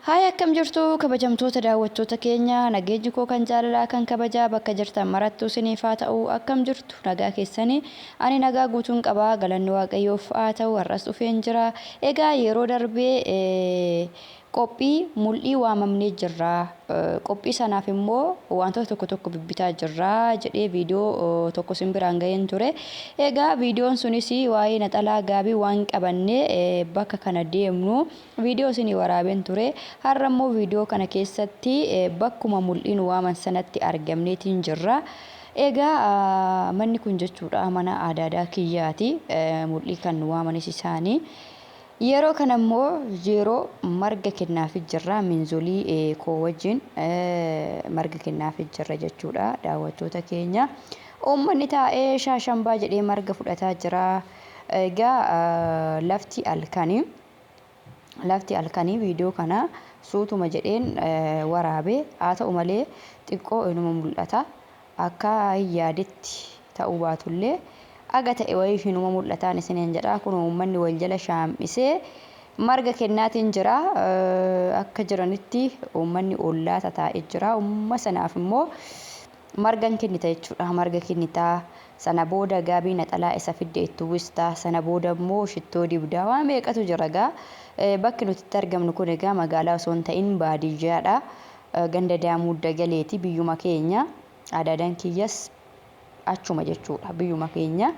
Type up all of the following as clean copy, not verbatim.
Haay akkam jirtu kabajamtoota daawwattoota keenya, nageenyi koo kan jaalalaa kan kabajaa bakka jirtan marattuu isiniif haa ta'u. Akkam jirtu, nagaa keessanii? Ani nagaa guutuun qaba, galanni Waaqayyoof haa ta'u. Har'as dhufeen jira. Egaa yeroo darbee qophii mul'ii waamamnee jirra, qophii sanaaf immoo wantoota tokko tokko bibbitaa jirra jedhee viidiyoo tokko isin biraan ga'een ture. Egaa viidiyoon sunis waa'ee naxalaa gaabii waan qabannee bakka kana deemnu viidiyoo isinii waraabeen ture. Har'a immoo viidiyoo kana keessatti bakkuma mul'iin waaman sanatti argamneetiin jirra. Egaa manni kun jechuudha mana aadaadaa kiyyaati. Mul'ii kan waamanis isaanii. Yeroo kana immoo yeroo marga kennaafi jirra, minzolii koo wajjin marga kennaafi jirra jechuudha daawwattoota keenya. Uummanni taa'ee shaashambaa jedhee marga fudhataa jira. Egaa lafti halkanii. Lafti halkanii viidiyoo kana suutuma jedheen waraabe, haa ta'u malee xiqqoo inuma mul'ata. Akka yaadetti ta'uu baatullee aga ta'e wayii inuma mul'ataan isiniin jedha. Kun uummanni wal jala shaam'isee marga kennaatiin jira. Akka jiranitti uummanni ollaa tataa'ee jira. Uumma sanaaf immoo margan kennita jechuudha. Marga kennitaa, sana booda gaabii naxalaa isa fidde itti uwwista, sana booda immoo shittoo dibda, waan meeqatu jira egaa. Bakki nuti itti argamnu kun egaa magaalaa osoo hin ta'in baadiyyaadha. Ganda Daamuu Dagaleeti, biyyuma keenya. Adaadaan kiyyas achuma jechuudha, biyyuma keenya.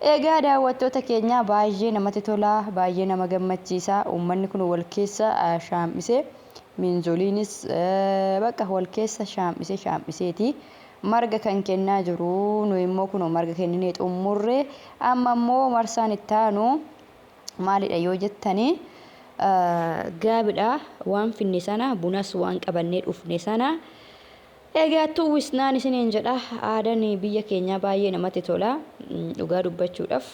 Egaa daawwattoota keenya, baay'ee namatti tola, baay'ee nama gammachiisa. Uummanni kun wal keessa shaam'isee, miinzoliinis bakka wal keessa shaam'isee shaam'iseeti marga kan kennaa jiru. Nu immoo kunoo marga kenninee xummurre. Amma immoo marsaan itti aanu maalidha yoo jettanii, gaabidha. Waan finne sana, bunas waan qabannee dhufne sana egaa tuwwisnaan isiniin jedha. Aadaan biyya keenyaa baay'ee namatti tola. Dhugaa dubbachuudhaaf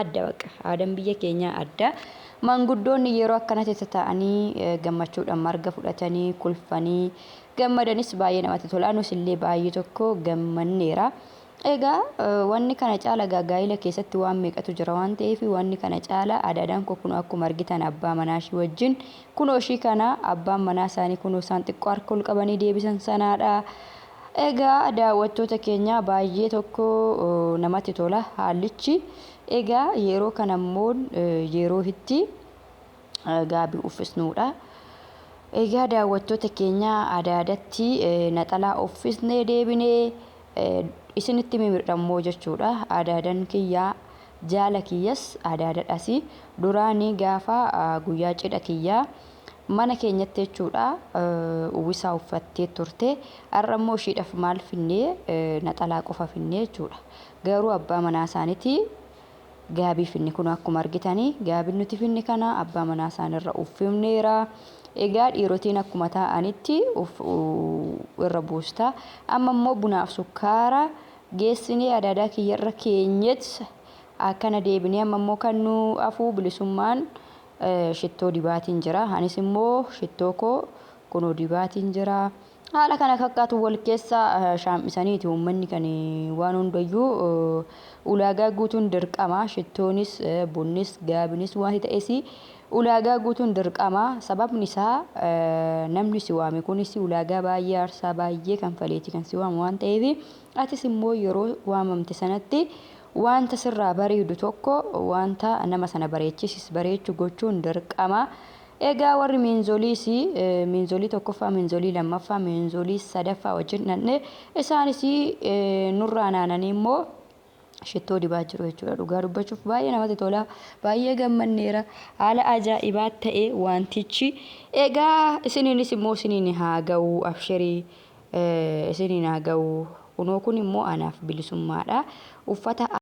adda, baqa aadaan biyya keenyaa adda. Manguddoonni yeroo akkanatti tataa'anii gammachuudhaan marga fudhatanii kolfanii gammadanis baay'ee namatti tola. Nus illee baay'ee tokko gammanneera. Egaa wanni kana caala gaa'ila keessatti waan meeqatu jira waan ta'eef, wanni kana caala adaadaan koo kun akkuma argitan abbaa manaa ishii wajjin kunoo ishii kana, abbaan manaa isaanii kunoo isaan xiqqoo harka ol qabanii deebisan sanaadha. Egaa daawwattoota keenya, baay'ee tokko namatti tola haallichi. Egaa yeroo kana immoo yeroo itti gaabii uffisnuudha. Egaa daawwattoota keenya, adaadatti naxalaa uffisnee deebinee isinitti mimirdhammoo jechuudha. Adaadan kiyyaa jaala kiyyas adaadadhas. Duraanii gaafa guyyaa cidha kiyyaa mana keenyatti jechuudha uwwisaa uffattee turte. Har'a immoo ishiidhaaf maal finnee? Naxalaa qofa finnee jechuudha. Garuu abbaa manaa isaaniitii gaabii finne. Kun akkuma argitanii gaabiin nuti finne kana abbaa manaa isaaniirra uffifneera. Egaa dhiirotiin akkuma taa'anitti irra buusta. Amma immoo bunaaf sukkaara geessinee adaadaa kiyyarra keenyet akkana deebinee, amma immoo kan nu afuu bilisummaan shittoo dibaatiin jira. Anis immoo shittoo koo kunoo dibaatiin jira. Haala kana fakkaatu wal keessa shaam'isaniiti uummanni kan waan hundayyuu ulaagaa guutuun dirqama. Shittoonis, bunnis, gaabinis, wanti ta'es ulaagaa guutuun dirqama. Sababni isaa namni si waame kunis ulaagaa baay'ee, aarsaa baay'ee kanfaleeti kan si waamu waan ta'eef, atis immoo yeroo waamamte sanatti wanta sirraa bareedu tokko, wanta nama sana bareechisis bareechu gochuun dirqama. Egaa warri miinzoliis miinzolii tokkoffaa, miinzolii lammaffaa, miinzolii sadaffaa wajjin dhandhe, isaanis nurraa naananii immoo shittoo dibaa jiru jechuudha. Dhugaa dubbachuuf baay'ee namatti tola. Baay'ee gammanneera. Haala ajaa'ibaa ta'e wantichi. Egaa isiniinis immoo isiniin haa ga'u, abshirii isiniin haa ga'u. Kunoo kun immoo anaaf bilisummaadha. Uffata